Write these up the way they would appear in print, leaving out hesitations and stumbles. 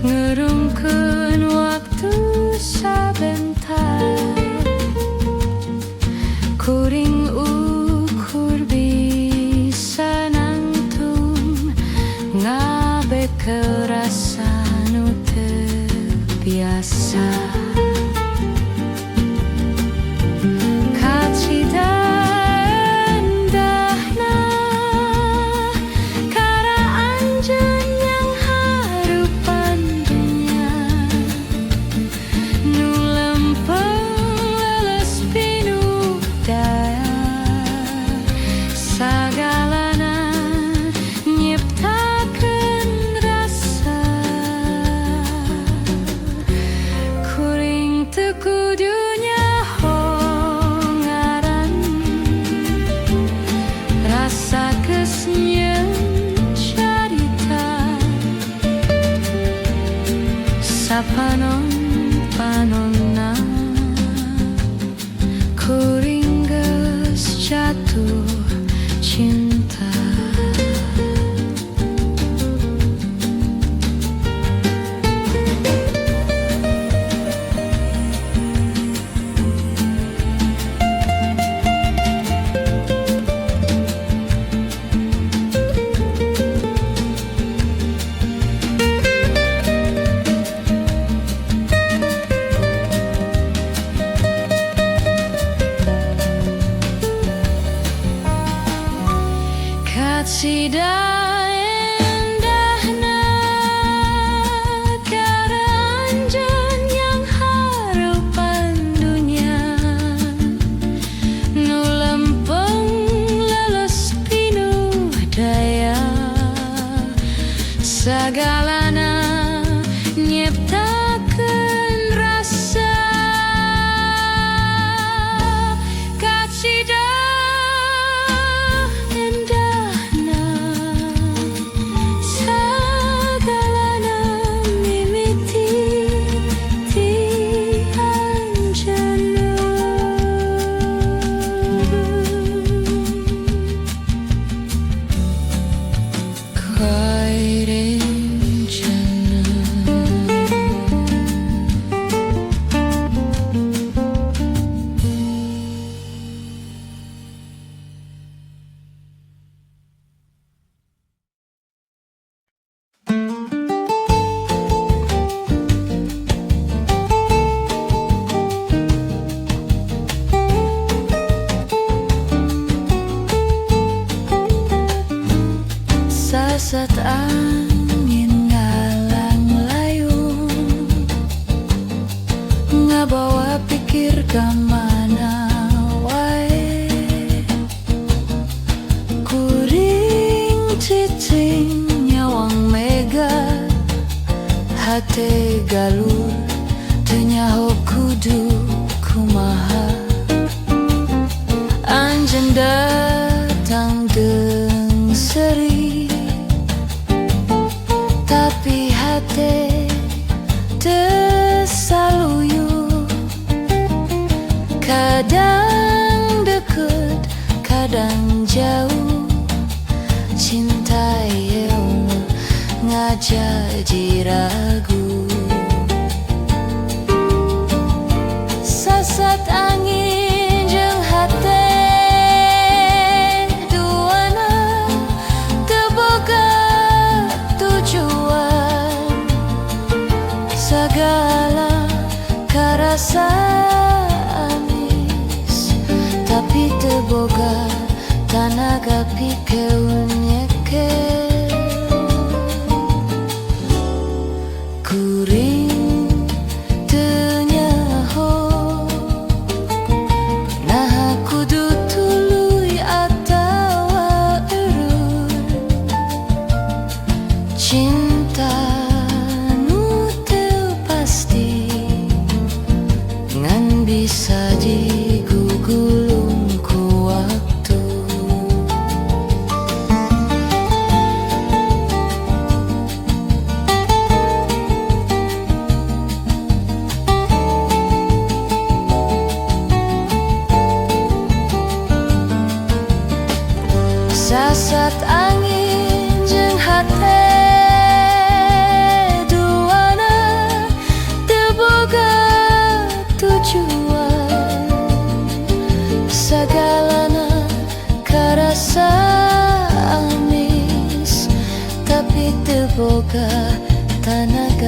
Ngurungkeun waktu sabentar. Kuring ukur bisa nangtung ngabekel rasa nu teu biasa. Kacida endahna kara anjeun yang harupan dunya, nu lempeng leuleus pinuh daya. Sagalana nyiptakeun rasa. Kuring teu kudu nyaho ngaran. Rasa geus nyieun carita. Sapanon panonna kuring geus jatuh cinta. Kacida endahna kara anjeun yang harupan dunya, nu lempeng leuleus pinuh daya. Sagalana nyiptakeun rasa. Kacida endahna sagalana mimiti ti anjeunna. Quite anjeunna. Sasat angin ngalang layung, ngabawa pikir ka mana wae. Kuring cicing nyawang mega, hate galur teu nyaho kudu kumaha. Anjeun datang deung seuri, tapi hate teu saluyu. Kadang deket, kadang jauh. Cinta ieu ngajaji ragu. Sasat angin jeung hate duana teu boga tujuan. Sagala karasa amis, tapi teu boga tanaga pikeun nyekel. Kuring teu nyaho naha kudu tuluy atawa eureun. Cinta nu teu pasti ngan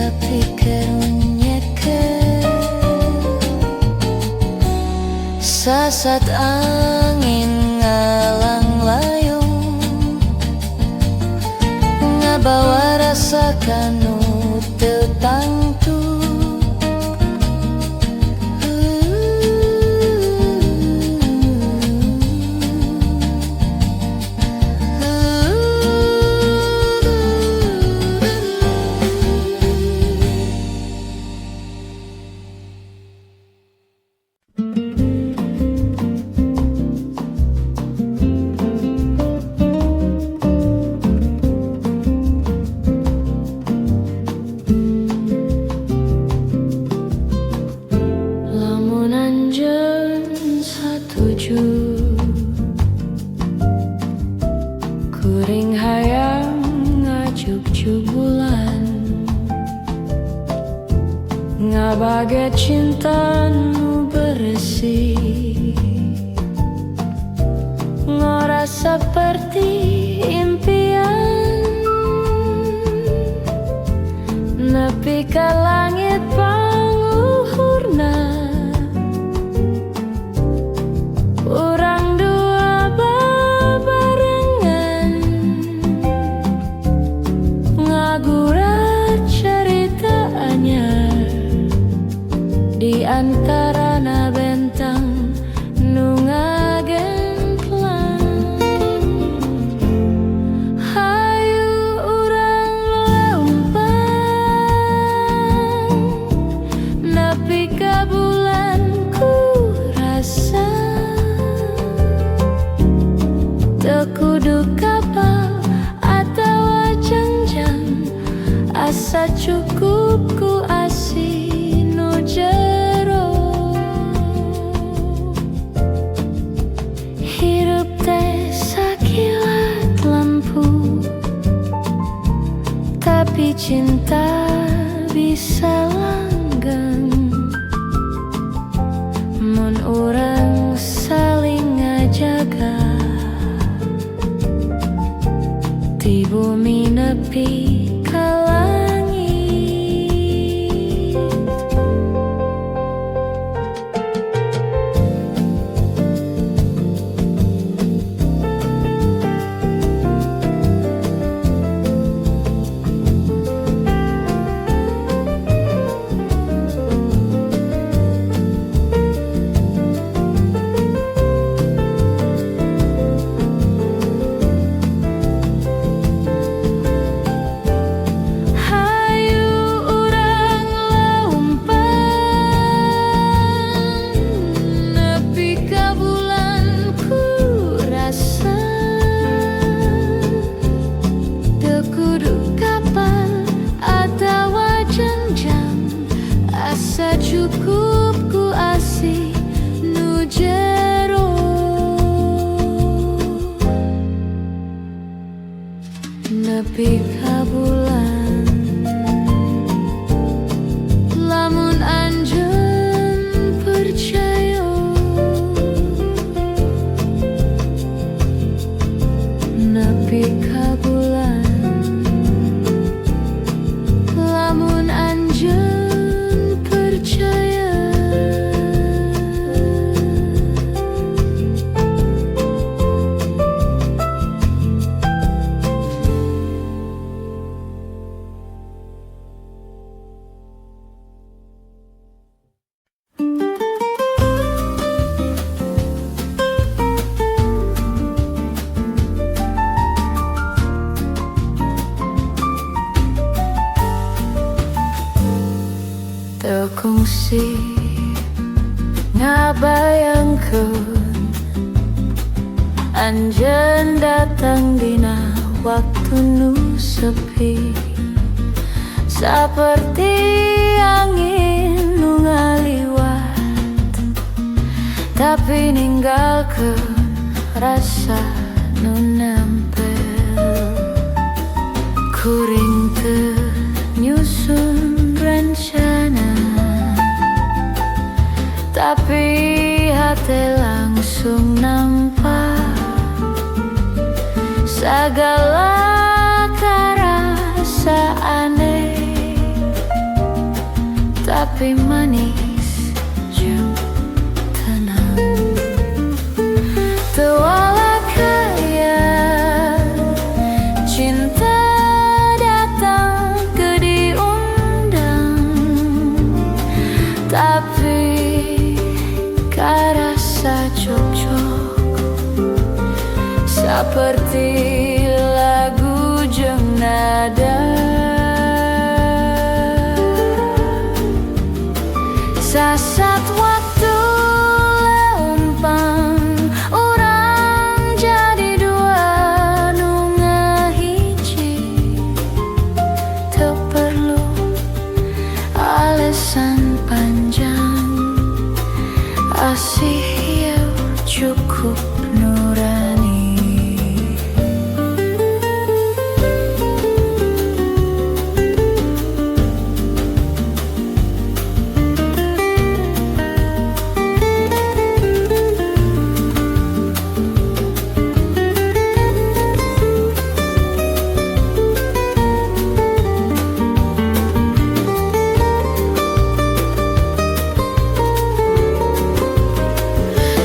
Tapi keur sasat angin ngalang layung, ngabawa rasa kanu teu tangtu. Lamun anjeun satuju, kuring hayang ngajugjug bulan, ngabage cinta nu bersih, ngora seperti impian, nepi ka langit pangluhurna, urang dua babarengan, ngagurat cerita anyar di antarana bentang nu ngagemplang. Hayu urang leumpang nepi ka bulan, ku rasa teu kudu kapal atawa jangjang, asa cukup ku asih nu jero. Hirup teh sakilat lampu, tapi cinta bisa langgeng mun urang saling ngajaga, ti bumi nepi ka langit. Hayu urang leumpang nepi ka bulan, ku rasa teu kudu kapal atawa jangjang, asa cukup ku asih nu jero, nepi ka bulan. Lamun anjeun percaya, nepi ka bulan. Lamun anjeun percaya. Teu kungsi ngabayangkeun anjeun datang dina waktu nu sepi, saperti angin nu ngaliwat, tapi ninggalkeun rasa nu nempel. Kuring teu nyusun rencana, tapi hati langsung nampak segala karasa aneh. Tapi manis jeung tenang. Teu walakaya cinta datang teu diundang, tapi karasa cocok seperti lagu jeung nada. Sasat waktu leumpang, urang jadi dua nu ngahiji. Teu perlu alasan panjang, asih ieu cukup nurani.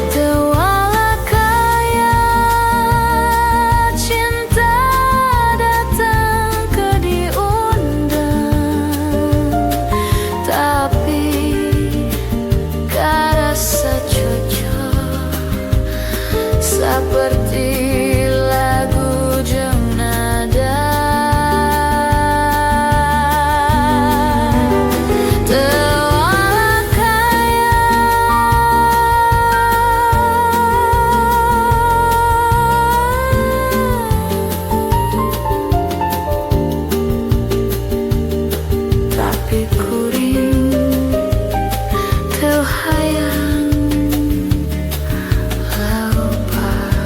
Teu walakaya cinta datang teu diundang, tapi karasa cocok seperti lagu jeung nada. Teu walakaya, tapi kuring teu hayang leupas.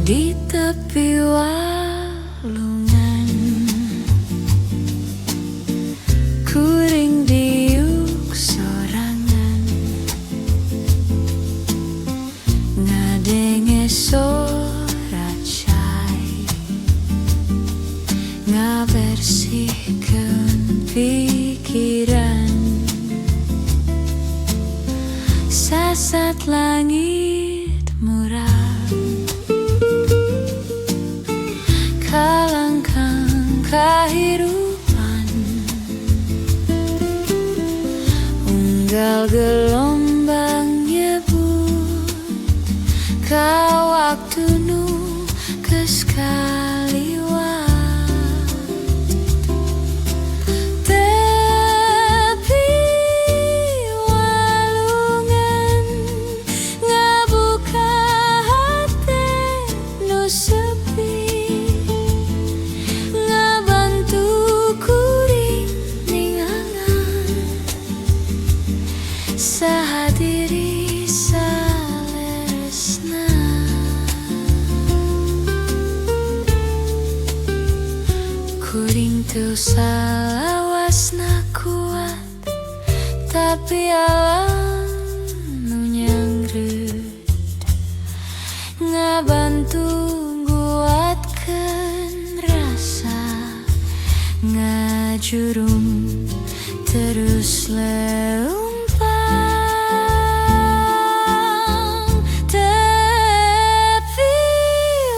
Di tepi walungan kuring diuk sorangan, ngadenge sora cai ngabersihkeun pikiran. Sasat langit murah kalangkang kahirupan, unggal gelombang nyebut ka waktu nu geus kaliwat. Tepi walungan ngabuka hate nu sepi, ngabantu kuring ningangan saha diri saleresna. Kuring teu salawasna kuat, tapi alam nu nyangreut ngabantu nguatkeun rasa ngajurum terus leumpang. Tepi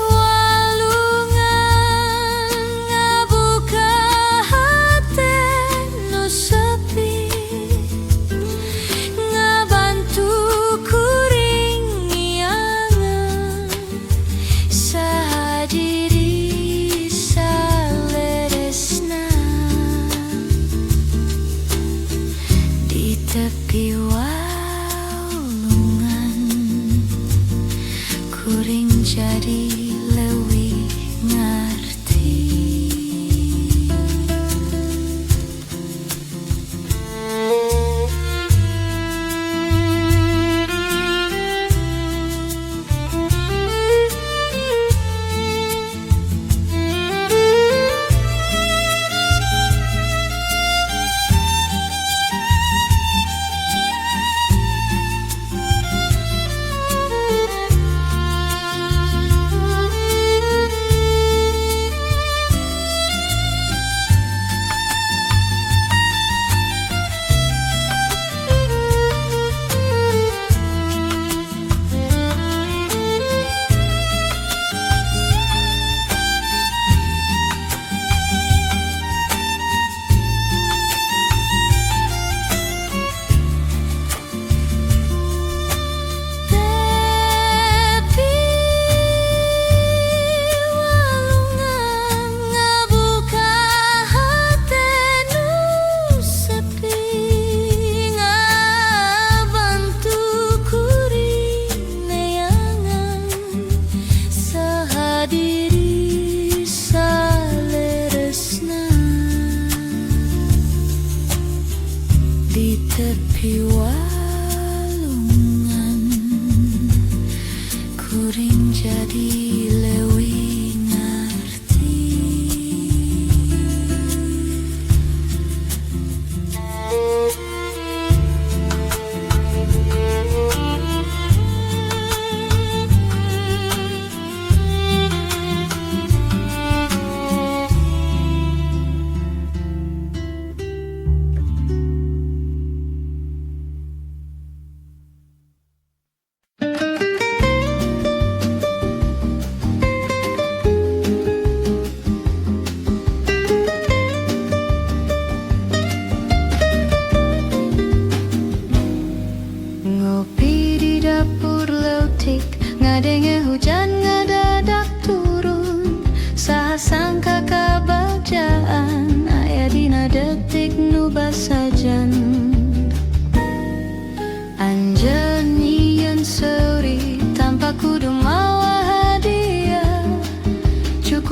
walungan ngabuka hate nu sepi,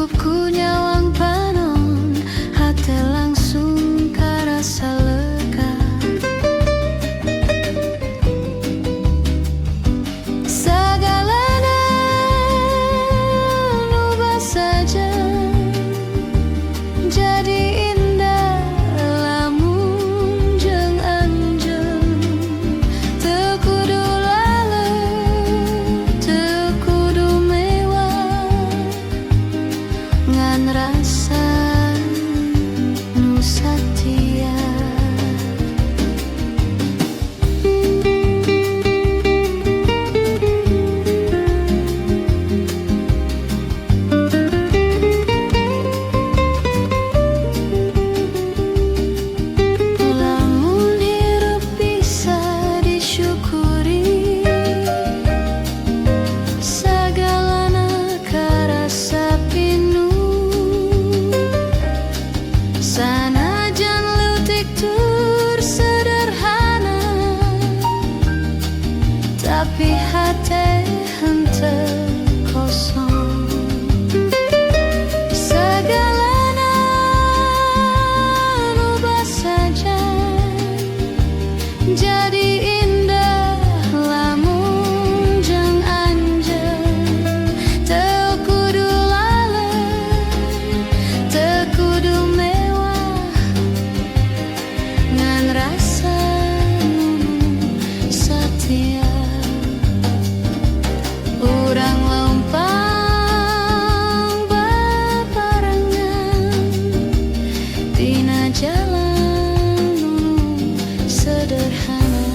Cukup ku nyawang panon, hate langsung karasa lega. Sagalana nu basajan jadi indah lamun jeung anjeun. Teu kudu laleur, teu kudu mewah, ngan rasa nu satia. Lamun hirup bisa disyukuri, sagalana karasa pinuh. Sanajan leutik tur sederhana, tapi hate henteu kosong. Sagalana nu basajan jadi indah lamun jeung anjeun. Teu kudu laleur, teu kudu mewah, ngan rasa nu satia. Urang leumpang babarengan dina jalan nu sederhana.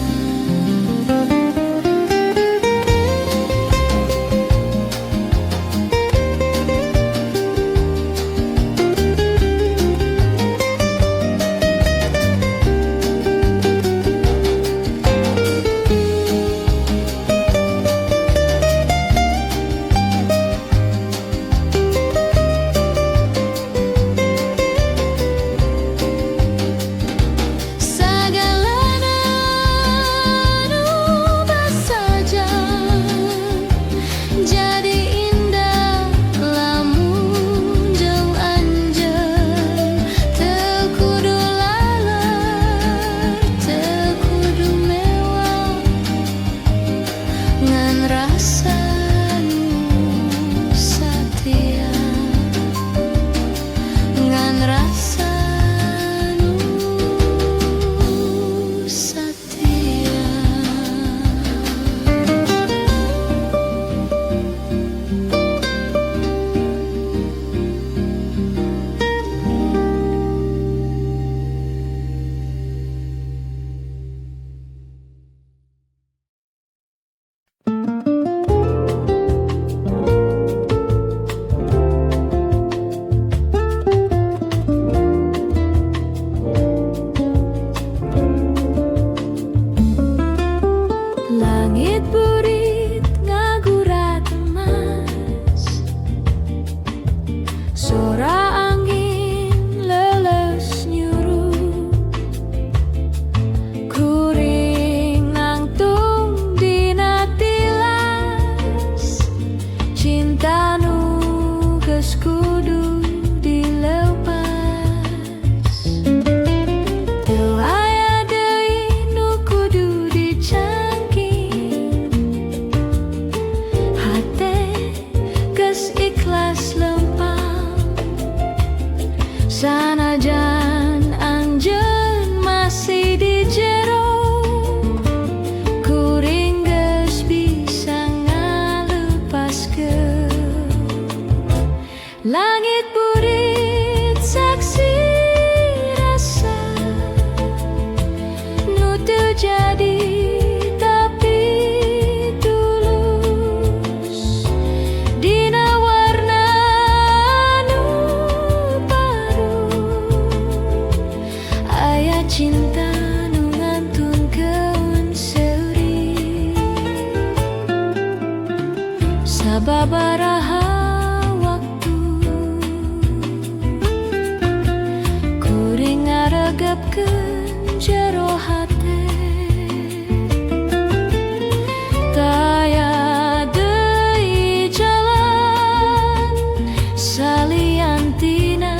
Sagalana nu basajan jadi indah lamun jeung anjeun. Teu kudu laleur, teu kudu mewah, ngan rasa nu satia. Ngan rasa nu satia. Langit burit ngagurat emas, sora angin leuleus nyuruh. Kuring nangtung dina tilas, cinta nu geus kudu dileupas. Teu aya deui nu kudu dicangking, hate geus ikhlas lempang. Sanajan anjeun masih di jero, kuring geus bisa ngalepaskeun. Langit burit saksi rasa nu teu jadi tapi tulus. Dina warna nu baru, aya cinta nu ngantunkeun seuri. Sababaraha waktu Salian tina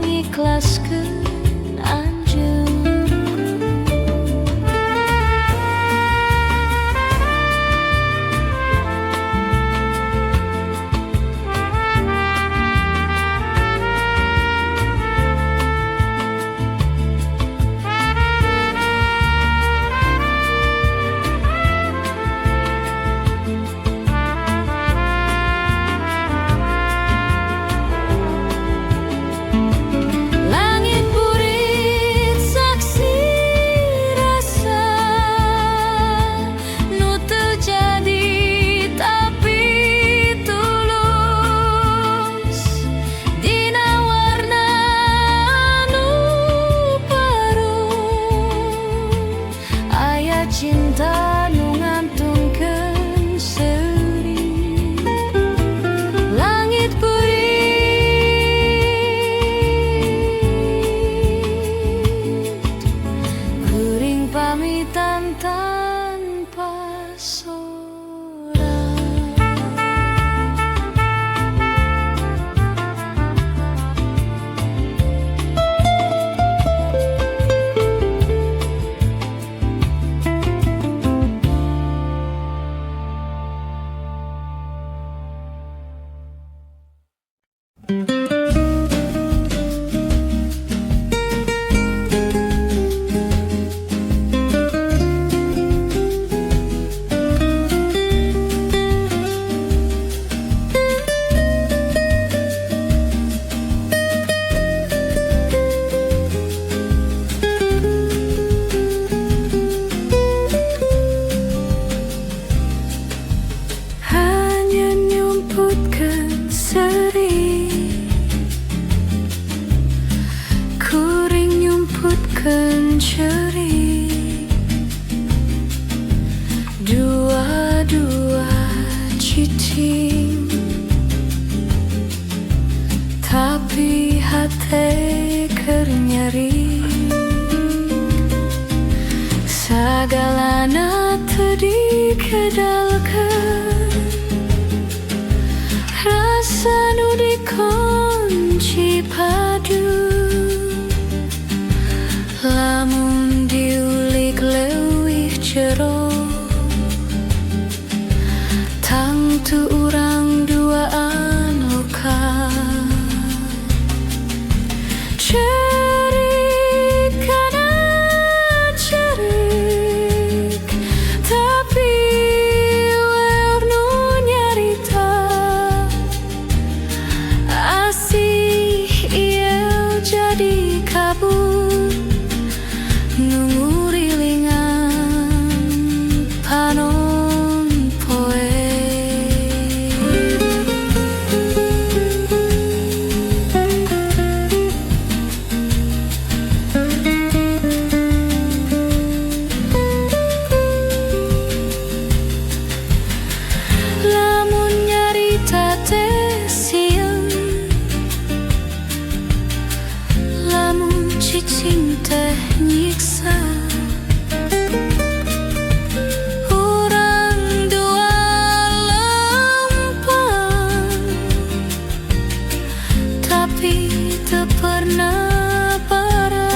ngikhlaskeun anjeun. Langit burit saksi rasa nu teu jadi tapi tulus dina warna nu perum aya cinta nu ngantunkeun seuri. Langit burit kuring pamitan tanpa sora. Hanya nyumputkeun seuri, kuring nyumputkeun ceurik. Dua-dua cicing, tapi hate keur nyeri. Sagalana teu dikedalkeun, rasa nu dikunci padu. Lamun diulik leuwih jero, tangtu urang duaan luka. Cerik kana cerik, tapi euweuh nu nyarita. Asih ieu jadi kabut nu ngurilingan panon poe. Lamun nyarita teh sieun, lamun cicing teh nyiksa. Urang dua lempang, tapi teu pernah bareng.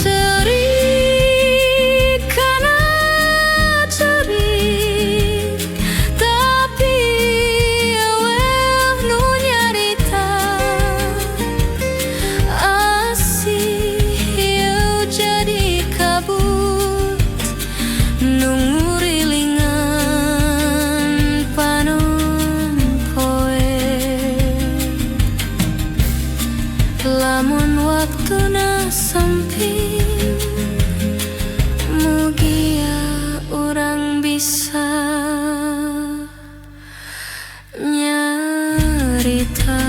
Cerik kana cerik, tapi euweuh nu nyarita. Asih ieu jadi kabut nu ngurilingan panon poe. Lamun waktuna sumping, mugia urang bisa nyarita.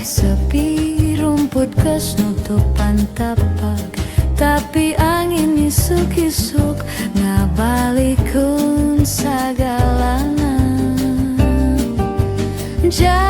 Sepi, rumput geus nutupan tapak, tapi angin isuk-isuk ngabalikeun sagalana. Jalan